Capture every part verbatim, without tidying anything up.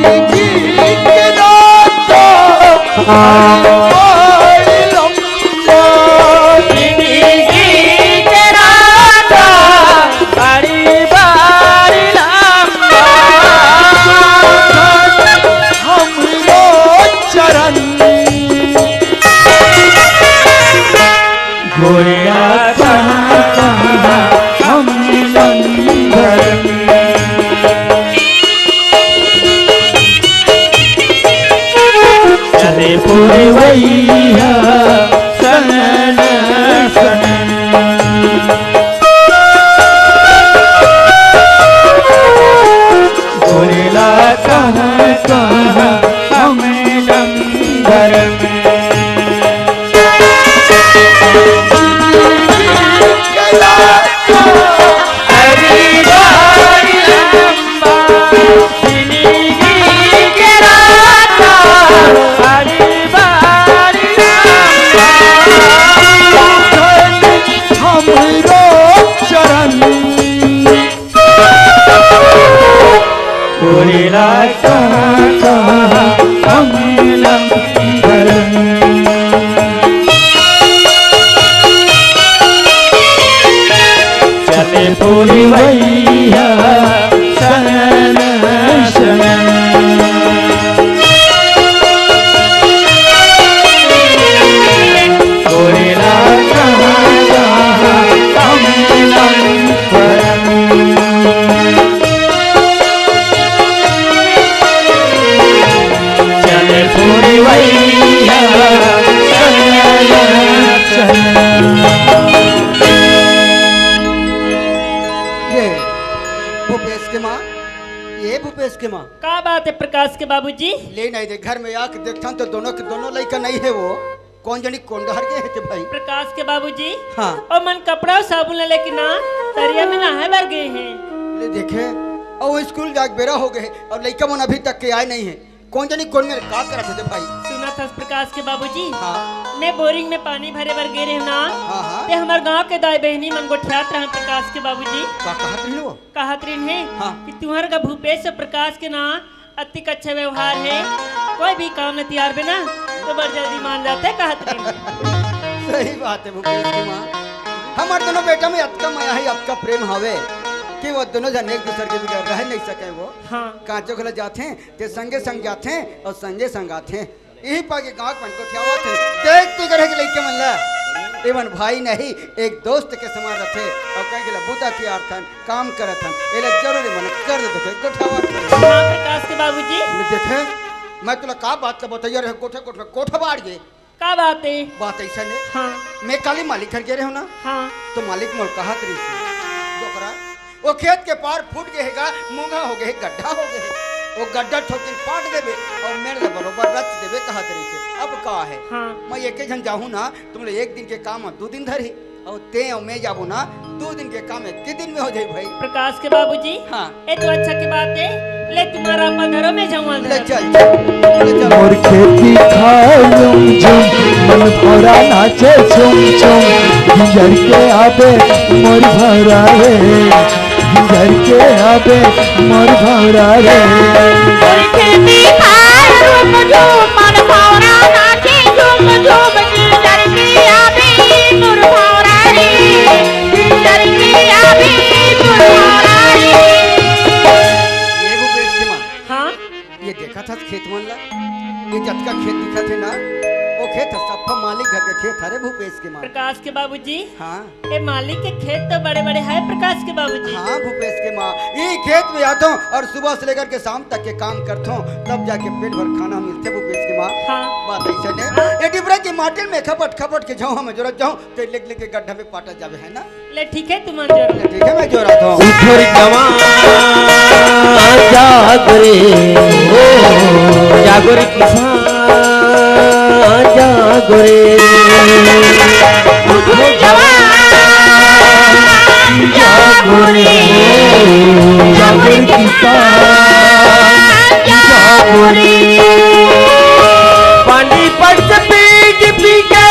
जिंदगी के रास्ता बड़ी लंबा। जिंदगी के रास्ता बड़ी, बड़ी लंबा। हमरो चरण गोरिया कहाँ, कहाँ हम लंगर में। चले पुरवैया सनन सनन। गोरिया कहाँ, कहाँ हम लंगर में। हमरो चरण कोरेला कहाँ, कहाँ हम लंगरन। चले पुरवैया सनन सनन। कोरेला कहाँ, कहाँ हम लंगरन। चल पुरवैया चल, चल। ये भूपेश के माँ, ये भूपेश के माँ। का बात है प्रकाश के बाबूजी? ले नहीं दे, घर में आके देखथन तो दोनों के दोनों लइका नहीं है वो। कोन जनी कोन डहर गे हे ते भाई? प्रकाश के बाबूजी, हाँ। ओ मन कपड़ा अउ साबुन ला लेके ना तरिया में नहाए बर गे हे। ले देखे, अउ स्कूल जाके बेरा हो गे हे अउ लइका मन अभी तक के आए नहीं हे। कोन जनी कोन मेर का करत हे ते भाई? सुनत हस प्रकाश के बाबूजी, हाँ। मैं बोरिंग में पानी भरे बर गे रहेंव ना, हाँ, हाँ। ते हमर गांव के दाई बहिनी मन गोठियात रहन प्रकाश के बाबूजी। का कहत रहिन वो? कहत रहिन हे हाँ। कि तुंहर का भूपेश अउ प्रकाश के ना अतिक अच्छा व्यवहार हे, कोई भी काम में तियारबे ना, तो बड़ जल्दी मान जाथे, कहत रहिन। सही बात हे भूपेश के माँ, हमर दोनों बेटा में अतका मया हे, अतका प्रेम हवे कि वो दोनों झन एक दूसर के बिगर रह नहीं सके। वो हाँ। कांचो घला जाथे, ते संगे संग जाथे अउ संगे संग आथे। इही पाके गाँव के मन गोठियावत हे, देख ते घर के लइका मन ला, एमन भाई नहीं, एक दोस्त के समान रथे। अउ कहीं के ला बुता तियारथन, काम करत हन, एला जरूरी मन कर दे देखे, गोठियावत हे। हाँ, प्रकाश के बाबूजी। मैं देखे, मैं तोला का बात ला बताइया रहे, गोठे गोठे में कोठा बाढ़ गे। का बात हे? बात अइसन हे। हाँ। मैं काली मालिक घर गे रहेंव ना, हाँ। तो मालिक मोर कहत रहिस, डोकरा, वो खेत के पार फूट गे हे गा, मुंगा हो गे हे, गड्ढा हो गे हे। वो गड्ढा ठोकिन पाट देबे अउ मेड़ ला बरोबर रच देबे कहत रहिस। अब का हे? हाँ। मैं एके झन जाहूँ ना, तुमन ला एक दिन के काम दू दिन धरही, अउ ते अउ मैं जाबो ना, दू दिन के काम एक दिन में हो जाही भाई। प्रकाश के बाबूजी, हाँ। ए तो अच्छा के बात हे, ले तुम्हारा अपन घरों में जाऊँ ले अंदर। चल, चल, ले चल। मोर खेती खाए झुम झुम, मन भौरा नाचे झुम झुम, गुजर के आबे मोर भौरा रे। गुजर के आबे मोर भौरा रे। तोर खेती खाए झुम झुम, मन भौरा नाचे झुम झुम। गुजर के आबे मोर भौरा रे, गुजर के आबे मोर भौरा रे। ये भूपेश के माँ। हाँ? ये देखत हस खेत मन ला? ये जतका खेत दिखत हे ना, वो खेत ह सप्पा मालिक घर के खेत हरे भूपेश के माँ। प्रकाश के बाबूजी। हाँ। ए मालिक के खेत तो बड़े-बड़े हे प्रकाश के बाबूजी। हाँ भूपेश के माँ, ई खेत में आथों अउ सुबह से लेकर के शाम तक के काम करथों, तब जाके पेट भर खाना मिलथे भूपेश के माँ। हाँ। बात अइसन हे, हाँ। ए डिबरा के माटी में खपट खपट के झौहा में जोरत जाहूँ, ते लेग लेग के गड्ढा में पाटा जाबे, है ना? ले ठीक हे, तुमन जोर। ले ठीक हे, मैं जोराथों। उठोर जवान जाग रे, ओ जागो रे किसान जागो रे। उठो जवान जागो रे, जागो रे किसान जागो रे। पानी पट से पीट पी के,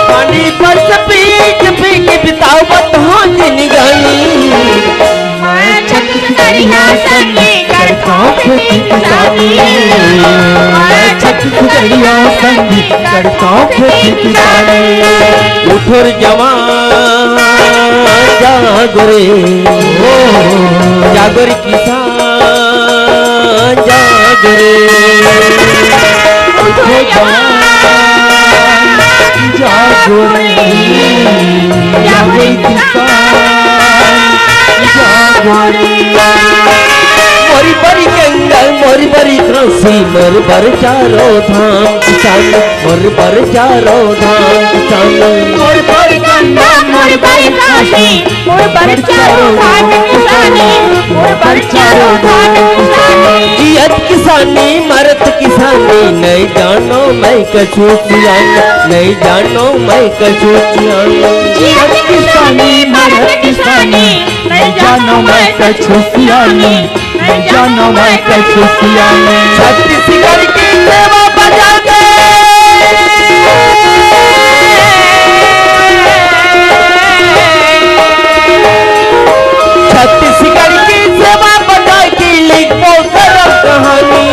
पानी पट से पीट पी संगी करथौं खेती किसानी, मैं छत्तीसगढ़िया संगी करथौं खेती किसानी। उठोर जवान जागो रे, जागो रे किसान जागो रे। उठो जवान जागो रे, जागो रे किसान जागो रे। मोर बर गंगा, मोर बर काशी, मोर बर चारों धाम किसान, मोर बर चारों धाम किसान। मोर बर गंगा, मोर बर काशी, मोर बर चारों धाम किसानी, मोर बर चारों धाम किसानी। जियत किसानी, मरत किसानी, नइ जानों मैं कछु सियान, नइ जानों मैं कछु सियान। जियत किसानी, मरत किसानी, नइ जानों मैं कछु सियान, नइ जानों मैं कछु सियान। छत्तीसगढ़ की सेवा बजा के, छत्तीसगढ़ की सेवा बजा के लिखबो करम कहानी।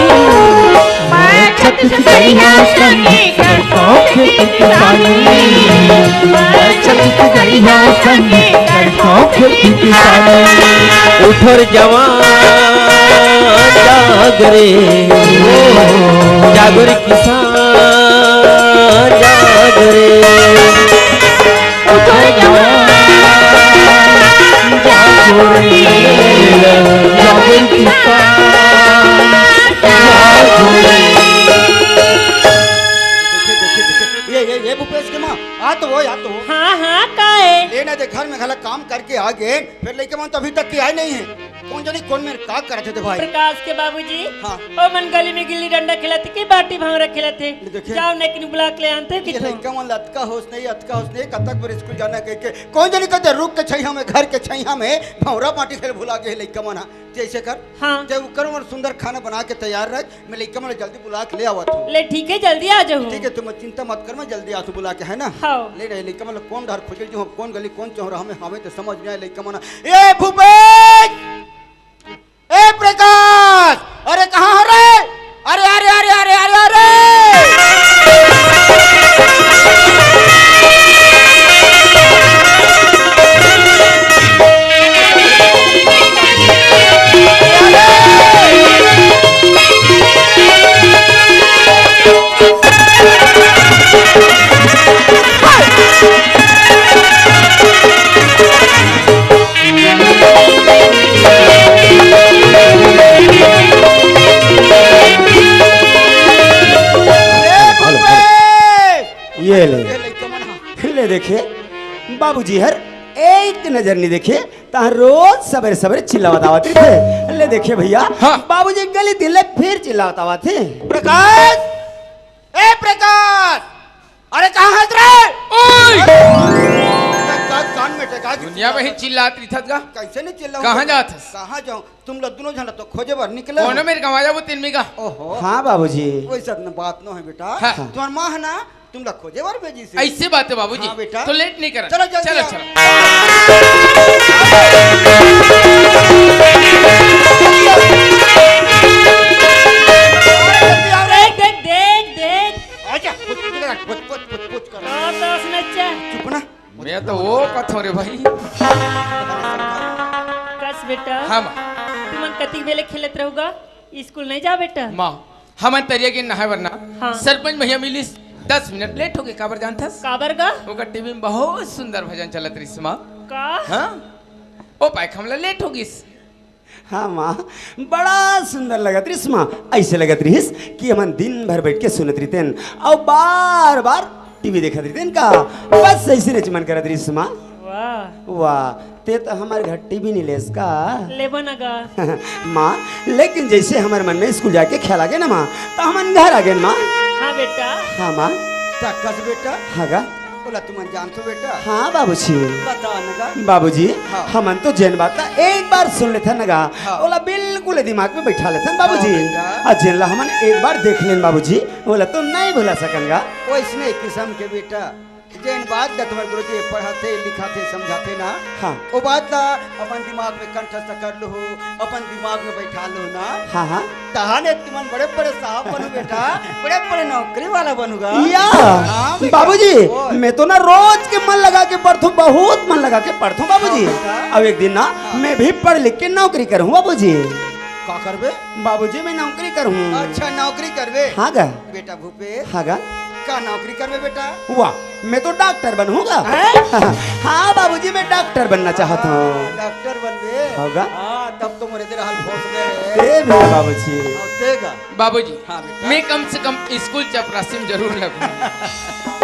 मैं छत्तीसगढ़िया संगी करथौं खेती किसानी, मैं छत्तीसगढ़िया संगी करथौं खेती किसानी। उठोर जवान जागो रे, जागो रे किसान जागो रे। उठोर जवान जागो रे, जागो रे किसान जागो रे। देखिए, देखिए, देखिए। ये, ये, ये भूपेश के माँ, आ तो वो, आ तो वो। हाँ, हाँ, का है? ले ना दे, घर में घला काम करके आ गए, फिर लइका मन तो अभी तक के आए नहीं है। कोन जनी कोन मेर का करत हे ते भाई? प्रकाश के बाबूजी, हाँ। ओ मन गली में गिल्ली डंडा खेलत हे कि बाटी भंवरा खेलत हे? ये देखे। जाओ, नेकिन बुला के ले आनते ये किथों। लइका मन ला अतका होश नहीं, अतका होश नहीं, कतक बर स्कूल जाना कह के। कोन जनी कहते रुख के छैया में, घर के छैया में भंवरा बाटी खेल भुला गे हे लइका मन हा। जैसे कर, हाँ। जब उकर मन सुंदर खाना बना के तैयार रख, मैं लइका मन ला जल्दी बुला के ले आवत हूँ। ले ठीक है, जल्दी आ जाहू। ठीक है, तुम चिंता मत कर, मैं जल्दी आथू बुला के, है ना? हाँ। ले रहे लइका मन ला कोन डहर खोजे जो, कोन गली, कोन चौराहा में हवे तो समझ नहीं आए लइका मन। ए भूपेश! ए प्रकाश! अरे कहाँ हो रे? अरे, अरे, अरे, अरे, अरे, अरे! ये ले। ये ले, कमन हा। ले देखे, बाबूजी हर एक नजर नहीं देखे, तहाँ रोज सबेरे सबेरे चिल्लावत आवत रहिथे। ले देखे भैया, हाँ। बाबूजी गली दिले फिर चिल्लावत आवत हे। प्रकाश, ए प्रकाश, अरे कहाँ हस रे? ओए! का, का, कान में टेका के दुनिया में ही चिल्लावत चिल्लात रहिथस गा? कैसे नहीं चिल्लाऊं? कहाँ जात हस? कहाँ जाऊं? तुम लोग दोनों झन तो खोजे बर निकले हो। कोनो मेर गंवा जाबो तीन बीघा। ओहो। हाँ बाबूजी। वैसा न बात नो है बेटा। हाँ। तुम्हार माँ है ना, तुम लोग खोजे बर भेजी से। ऐसे बात है बाबूजी। हाँ बेटा। तो लेट नहीं करना। चलो जल्दी चलो आओ। चलो। देख, देख, देख, देख। अच्छा, पूछ, पूछ, पूछ, पूछ, पूछ, पूछ कर। का तो उसमें चा- चुप ना। मैं तो वो कथों रे भाई। कस बेटा। हाँ माँ। तुमन कतिक बेले खेलत रहोगा? स्कूल नहीं जा बेटा? माँ, हमन तरिया गे नहाए बर ना। हाँ। सरपंच भैया मिलिस, दस मिनट लेट हो गए। काबर जानथस? काबर गा? ओकर टीवी में बहुत सुंदर भजन चलत रहिस माँ। का? हाँ। ओ पाए हमला लेट हो गिस। हाँ माँ, बड़ा सुंदर लगत रहिस माँ। ऐसे लगत रहिस कि हमन दिन भर बैठ के सुनत रहितेन अउ बार बार टीवी देखत रहितेन का। बस ऐसे नेच मन करत रहिस माँ। वाह। वाह, ते तो हमारे घर टीवी नहीं लेस का? लेबो न गा। माँ, लेकिन जैसे हमारे मन में स्कूल जाके खेला गे ना माँ, तो हमन घर आ गए माँ। हाँ बेटा। हाँ माँ। ताकस बेटा। हाँ गा। ओला तुमन जानथो बेटा? हाँ बाबूजी। बता न गा। बाबूजी, हाँ। हमन तो जेन बात ला एक बार सुन लेथन न गा, हाँ। ओला बिल्कुल दिमाग में बैठा लेथन बाबूजी। हाँ बेटा। अउ जेन ला हमन एक बार देख लेन बाबूजी, ओला तो नहीं भुला सकन गा। वैसने किसम के बेटा, जेन बात ला तुम्हर गुरुजी पढ़ाथे, लिखाथे, समझाथे ना, हाँ। वो बात ला अपन दिमाग में कंठस्थ कर लो हो, अपन दिमाग में बैठा लो ना। हाँ, हाँ। तहाने तुमन बड़े-बड़े साहब बनहू बेटा, बड़े-बड़े नौकरी वाला बनहू गा। या, हाँ बेटा, बाबूजी, ओए। मैं तो ना रोज के मन लगा के पढ़थों, बहुत मन लगा के पढ़थों बाबूजी। हाँ बेटा। अब एक दिन ना हाँ। मैं भी पढ़ लिख के नौकरी करहूँ बाबूजी। का करबे? बाबूजी, मैं नौकरी करहूँ। अच्छा, नौकरी करबे? हाँ गा। बेटा भूपेश, हाँ गा। का नौकरी करबे बेटा? वाह, मैं तो डॉक्टर बनहूँ गा। हैं? हाँ बाबूजी, मैं डॉक्टर बनना चाहत हूँ। हाँ, डॉक्टर बनबे? हाँ गा। हाँ, तब तो मोरे दे रहल फोस दे। ए भी बाबूजी। हाँ, तेगा। बाबूजी, हाँ बेटा। मैं कम से कम स्कूल चपरासी में जरूर लगूँ।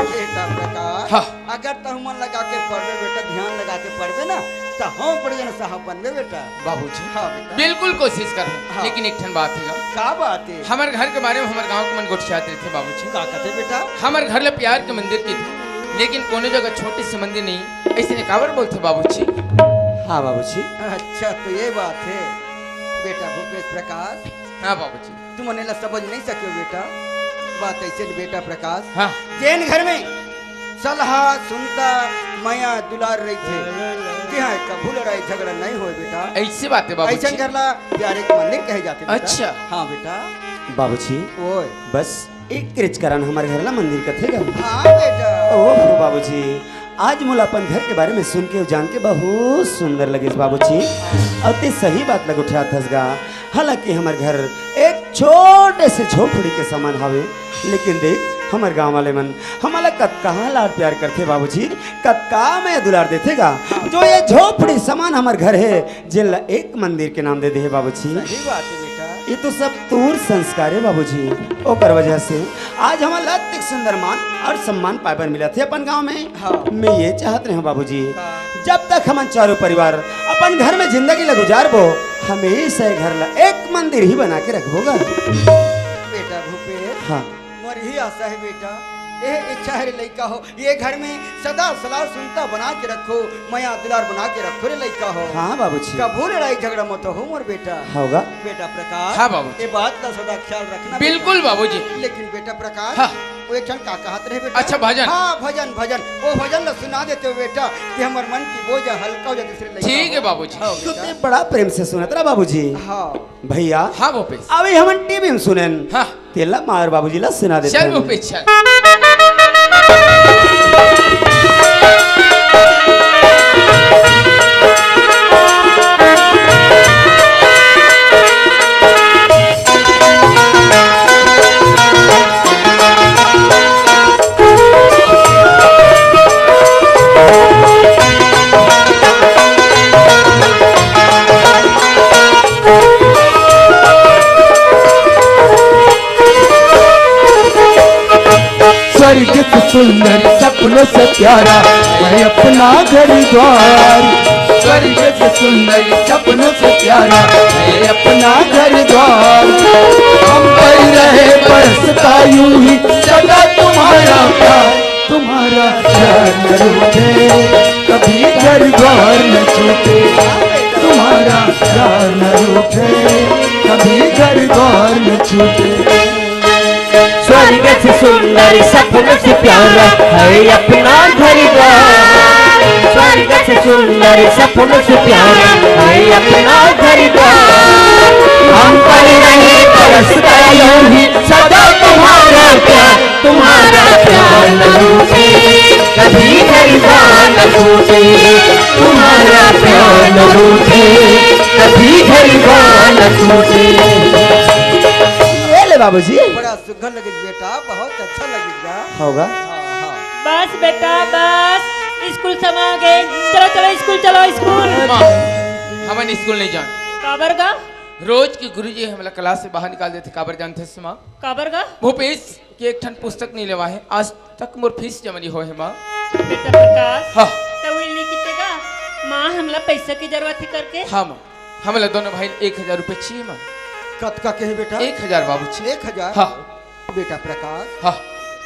बेटा प्रकाश, हाँ। अगर तहूँ मन लगा के पढ़बे बेटा, ध्यान लगा के पढ़बे ना, त हम बड़े जन साहब बनबे बेटा। बाबूजी, हाँ बेटा। बिल्कुल कोशिश करहूँ, हाँ। लेकिन एक ठन बात हे गा। का बात हे? हमर घर के बारे में हमर गाँव के मन गोठियात रहिथे बाबूजी। का कथे बेटा? हमर घर ला प्यार के मंदिर कथे, लेकिन कोनो जगह छोटे से मंदिर नहीं, अइसने काबर बोलथे बाबूजी? हाँ बाबूजी। अच्छा, तो ये बात हे बेटा भूपेश प्रकाश। हाँ बाबूजी। तुमन एला समझ नहीं सके बेटा। बात अइसे हे बेटा प्रकाश। हाँ। जेन घर में सलाह, सुनता, मया, दुलार रहिथे, तिहां कभू लड़ाई झगड़ा नहीं होय बेटा। अइसे बात हे बाबूजी। अइसन घर ला प्यारे के मंदिर कहे जाथे बेटा। अच्छा। हाँ बेटा। बाबूजी, ओए। बस एक किरिच करन हमर घर ला मंदिर कथे गा। हाँ बेटा। ओहो बाबूजी, आज मोला अपन घर के बारे में सुन के अउ जान के बहुत सुंदर लगिस बाबूजी। अउ ते सही बात ला गोठियात हस गा। हालांकि हमर घर एक छोटे से झोपड़ी के समान हावे, लेकिन देख, हमर गांव वाले मन हमला कतका लाड़ प्यार करथे बाबूजी, कतका मया दुलार देथे गा। जो ये झोपड़ी समान हमर घर हे, जेन ला एक मंदिर के नाम दे दे हे बाबूजी। सही बात हे बेटा। ये तो सब तोर संस्कार हे बाबूजी। ओकर वजह से आज हमन ला अतेक सुंदर मान अउ सम्मान पाए बर मिलत हे अपन गांव में। हाँ। मैं ये चाहत रहेंव बाबूजी, हाँ। जब तक हमन चारों परिवार अपन घर में जिंदगी ला गुजारबो, हमेशा ये घर ला एक मंदिर ही बना के रखबो गा। बेटा भूपेश, हाँ। मोर यही आशा हे बेटा, ये इच्छा हे रे लइका हो, ये घर में सदा सलाह सुनता बना के रखो, मया दुलार बना के रखो रे लइका हो। हाँ बाबूजी। कभू लड़ाई झगड़ा मत हो मोर बेटा। होगा। बेटा प्रकाश। हाँ बाबूजी। ये बात का सदा ख्याल रखना बेटा। बिल्कुल बाबूजी। लेकिन बेटा प्रकाश, हाँ। वो एक ठन का कहत रहे बेटा? अच्छा, भजन। हाँ, भजन, भजन। वो भजन ला सुना देते हो बेटा, कि हमर मन की बोझ हल्का हो जाए दूसरे लइका हो। ठीक हे बाबूजी। हाँ, तू बेटा। ते बड़ा प्रेम से सुनत रहा बाबूजी। हाँ। भैया। हाँ भूपेश। अभी हमन टीवी में सुनेन। हाँ। तेला मार बाबूजी ला सुना देते चल हैं। भूपेश, चल। स्वर्ग से सुंदर सपनों से प्यारा है अपना घर द्वार। स्वर्ग से सुंदर सपनों से प्यारा है अपना घर द्वार। हम पर रहे बरसता यूं ही सदा तुम्हारा प्यार, तुम्हारा प्यार न रूठे, कभी घर द्वार न छूटे। तुम्हारा प्यार न रूठे, कभी घर द्वार न छूटे। स्वर्ग से सुंदर सपनों से प्यारा है अपना घर द्वार। स्वर्ग से सुंदर सपनों से प्यारा है अपना घर द्वार। हम पर रहे बरसता यूं ही सदा तुम्हारा प्यार, तुम्हारा प्यार न रूठे, कभी घर द्वार न छूटे। तुम्हारा प्यार न रूठे, कभी घर द्वार न छूटे। ये ले बाबूजी। बड़ा सुघर लगिस बेटा, बहुत अच्छा लगिस गा। होगा। हाँ, हाँ। बस बेटा, बस। स्कूल समय आ गे। चलो, चलो, स्कूल चलो, स्कूल। माँ, हमन स्कूल नहीं जान। काबर गा? रोज के गुरुजी हमला क्लास से बाहर निकाल देथे। काबर जानथस माँ? काबर गा? भूपेश के एक ठन पुस्तक नहीं लेवा हे, आज तक मोर फीस जमा नहीं होए हे माँ। बेटा प्रकाश, हाँ। त वो नहीं किते गा, माँ हमला पैसा की जरूरत हे करके। हाँ माँ, हमला दोनों भाई एक हजार रुपये चाहिए माँ। कतका कहे बेटा? एक हजार बाबूजी। एक हजार? हाँ। बेटा प्रकाश, हाँ।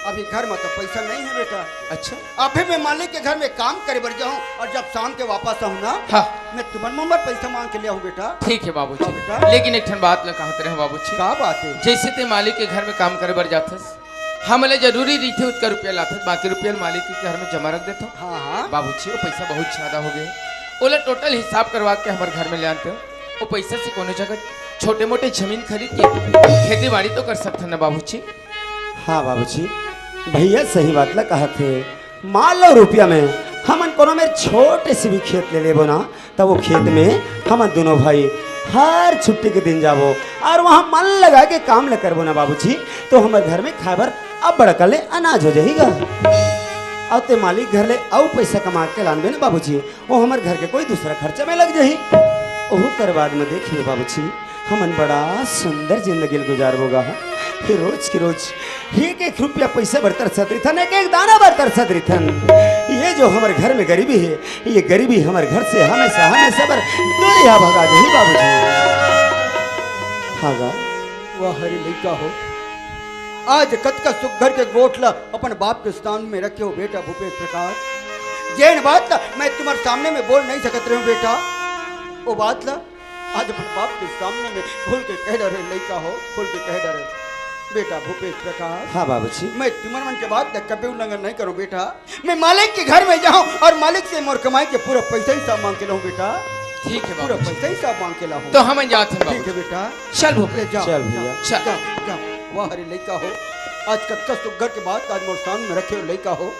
अभी घर में तो पैसा नहीं है बेटा। अच्छा। अभी मैं मालिक के घर में काम करे बर जाहूँ और जब शाम के वापस आहूँ ना, हाँ। मैं तुमन मन बर पैसा मांग के ले आहूँ बेटा। ठीक है बाबूजी। हाँ बेटा। लेकिन एक ठन बात ल कहत रहे बाबूजी। का बात है? जैसे ते मालिक के घर में काम करे बर जाथस, हमला जरूरी रहिथे, ओतका रुपया लाथन, बाकी रुपया ल मालिक के घर में जमा रख देथन। हाँ, हाँ। बाबूजी, वो पैसा बहुत ज्यादा हो गए, ओला टोटल हिसाब करवा के हमर घर में ले आनथन। वो पैसा से कोनो जगह छोटे मोटे जमीन खरीद के खेती बाड़ी तो कर सकथन ना बाबूजी। हाँ बाबूजी, भैया सही बात ला कहत हे। मान लो रुपया में हमन कोनो मेर छोटे से भी खेत ले लेबो ना, तब वो खेत में हमन दोनों भाई हर छुट्टी के दिन जाबो और वहाँ मन लगा के काम ल करबो ना बाबूजी, तो हमर घर में खाए बर अब्बड़ अकन ले अनाज हो जाही गा। अउ ते मालिक घर ले अउ पैसा कमा के लानबे ना बाबूजी, वो हमर घर के कोई दूसरा खर्चा में लग जाही। ओहू कर बाद में देखियो बाबूजी, हमन बड़ा सुंदर जिंदगी ल गुजारबो गा। हे रोज के रोज एक एक रुपया पैसा बर तरसत रहिथन, एक एक दाना बर तरसत रहिथन। ये जो हमर घर में गरीबी हे, ये गरीबी हमर घर से हमेशा, हमेशा बर दूरिहा भगा जाही बाबूजी। हाँ गा। वाह रे लइका हो, आज कतका सुग्घर के गोठ ला अपन बाप के सामने में रखे हो बेटा भूपेश प्रकाश। जेन बात ला मैं तुम्हारे सामने में बोल नहीं सकत रहे हूँ बेटा, वो बात ला आज अपन बाप के सामने में खुल के कह डरे लइका हो, खुल के कह डरे बेटा भूपेश प्रकाश। हाँ बाबूजी। मैं तुम्हारे मन के बात ला कभी उल्लंघन नहीं करूँ बेटा। मैं मालिक के घर में जाऊं और मालिक से मोर कमाई के पूरा पैसा हिसाब मांग के लाऊं बेटा। ठीक है पूरा बाबूजी। पैसा हिसाब मांग के लाऊं। तो हमन जात हन ठीक है बाबूजी। बेटा। चल भूपेश। ले जाओ, चल भैया। जाओ, चल। जाओ, जाओ। वाह रे लइका हो, आज कतका सुग्घर के बात आज मोर सामने में रखे हो लइका हो।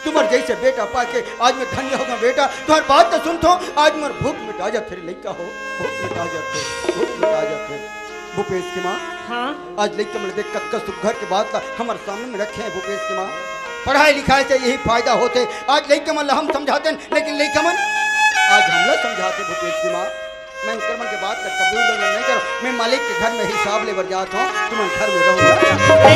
तुम्हार जैसे बेटा पाके आज मैं धन्य हो गया बेटा। तुम्हार बात तो सुनथों, आज मोर भूख मिटा जात हे रे लइका हो, भूख मिटा जात हे, भूख मिटा जात हे। भूपेश के माँ, हाँ। आज लइका मन देख कतका सुग्घर के बात ला हमर सामने में रखे हैं भूपेश के माँ। पढ़ाई लिखाई से यही फायदा होथे। आज लइका मन ला हम समझातेन, लेकिन लइका मन आज हमला समझाथे भूपेश के माँ। मैं उनकर मन के बात ला कभी उल्लंघन नहीं करूँ। मैं मालिक के घर में हिसाब ले बर जात हूँ, तुमन घर में रहो। अरे